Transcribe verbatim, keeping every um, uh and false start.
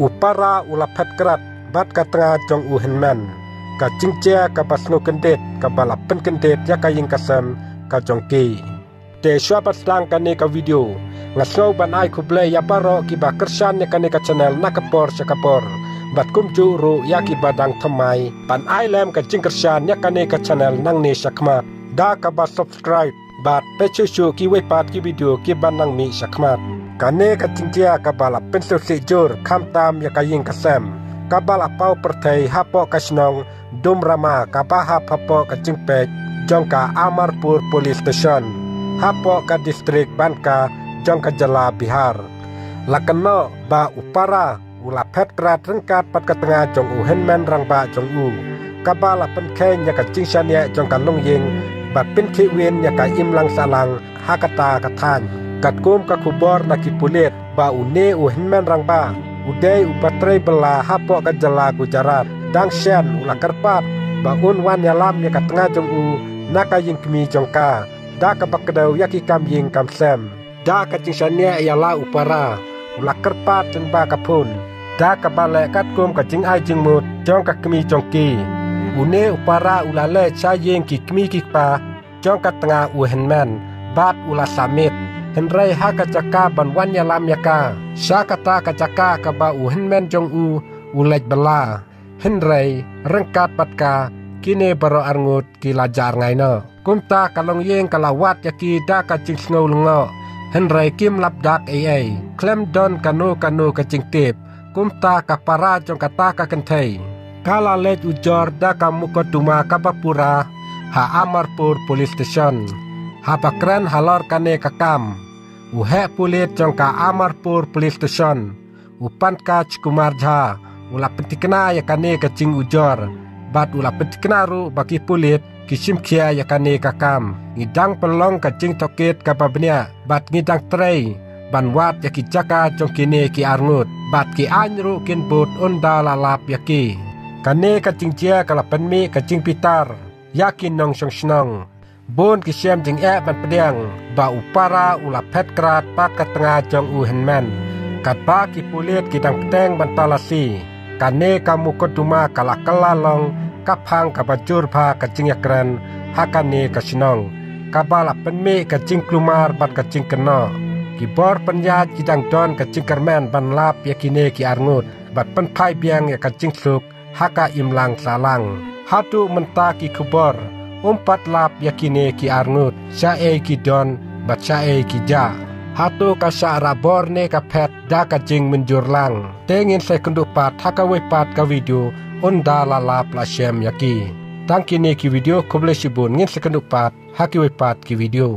U para u la phet krat bad ka tnga jong u hynmen. Ka jingjia kaba sngewkyndit kaba la pynkyndit ïa ka ïing ka sem ka jong ki. Te shuwa ban sdang kane ka video, nga sngew ban ai khublei ïa baroh kiba kyrshan ïa kane ka channel na ka por sha ka por. Bad kumjuh ruh ïa kiba dang thymmai ban ai lem ka jingkyrshan ïa kane ka channel nangne shakhmat da kaba subscribe bad peit shuh shuh kiwei pat ki video kiba nang mih shakhmat. Kane ka jingjia kaba la pynsngewsih jur khamtam ïa ka ïing ka sem kaba la paw pyrthei hapoh ka shnong Dumrama kaba hap hapoh ka jingpeit jong ka Amarpur Police Station hapoh ka district Banka jong ka jylla Bihar. La kynnoh ba u para u la phet krat ryngkat bad ka tnga jong u hynmen rangbah jong u, kaba la pynkheiñ ïa ka jingshaniah jong ka longïing bad pynkhih win ïa ka imlang sahlang ha kata ka thaiñ. Katkum ka khubor na ki pulit ba une u hynmen rangbah u dei uba trei bylla hapoh ka jylla Gujarat, dang shen u la kyrpad ba un wan ïalam ïa ka tnga jong u na ka ïing kmie jong ka da kaba kdew ïa ki kam ïing kam sem. Da ka jingshaniah ïa la u para, u la kyrpad lyngba ka phone da kaba leh katkum ka jingai jingmut jong ka kmie jong ki. Une u para u la leit sha ïing ki kmie ki kpa jong ka tnga u hynmen bad u la sah miet. Hynrei ha ka jaka ban wan ïalam ïa ka sha kata ka jaka kaba u hynmen jong u u leit bylla. Hynrei ryngkat bad ka, kine baroh arngut ki la jar ngai noh. Kumta ka longïing ka la wad ïa ki da ka jingsngew lyngngoh. Hynrei kim lap dak ei ei, khlem don kano kano ka jingtip. Kumta ka para jong kata ka kynthei ka la leit ujor da ka mukotduma kaba pura ha Amarpur Police Station. Haba kren halor kane ka kam, u heh pulit jong ka Amarpur Police Station, u Pankaj Kumar Jha, u la pynthikna ïa kane ka jingujor bad u la pynthikna ruh ba ki pulit ki shim khia ïa kane ka kam. Ngi dang pynlong ka jingtohkit kaba bniah bad ngi dang trei ban wad ïa ki jaka jong kine ki arngut bad ki aiñ ruh kin bud ynda la lap ïa ki. Kane ka jingjia ka la pynmih ka jingbitar ïa ki nongshong shnong. Bun ki shem jingeh ban pdiang ba u para u la phet krat bad ka tnga jong u hynmen. Katba ki pulit ki dang bteng ban talasi, kane ka mukotduma ka la kylla long ka phang kaba jur bha ka jingïakren ha kane ka shnong, kaba la pynmih ka jingkulmar bad ka jingkynnoh. Ki bor pynïaid ki dang don ka jingkyrmen ban lap ïa kine ki arngut bad pynphai biang ïa ka jingsuk ha ka imlang sahlang. Haduh mynta ki khubor ym pat lap ïa kine ki arngut, shaei ki don bad shaei ki jah. Hato ka shah rah bor ne ka phet da ka jingmynjur lang. Te ngin sa ïakynduh pat ha kawei pat ka video ynda la lap la shem ïa ki. Tang kine ki video, khublei shibun, ngin sa ïakynduh pat ha kiwei pat ki video.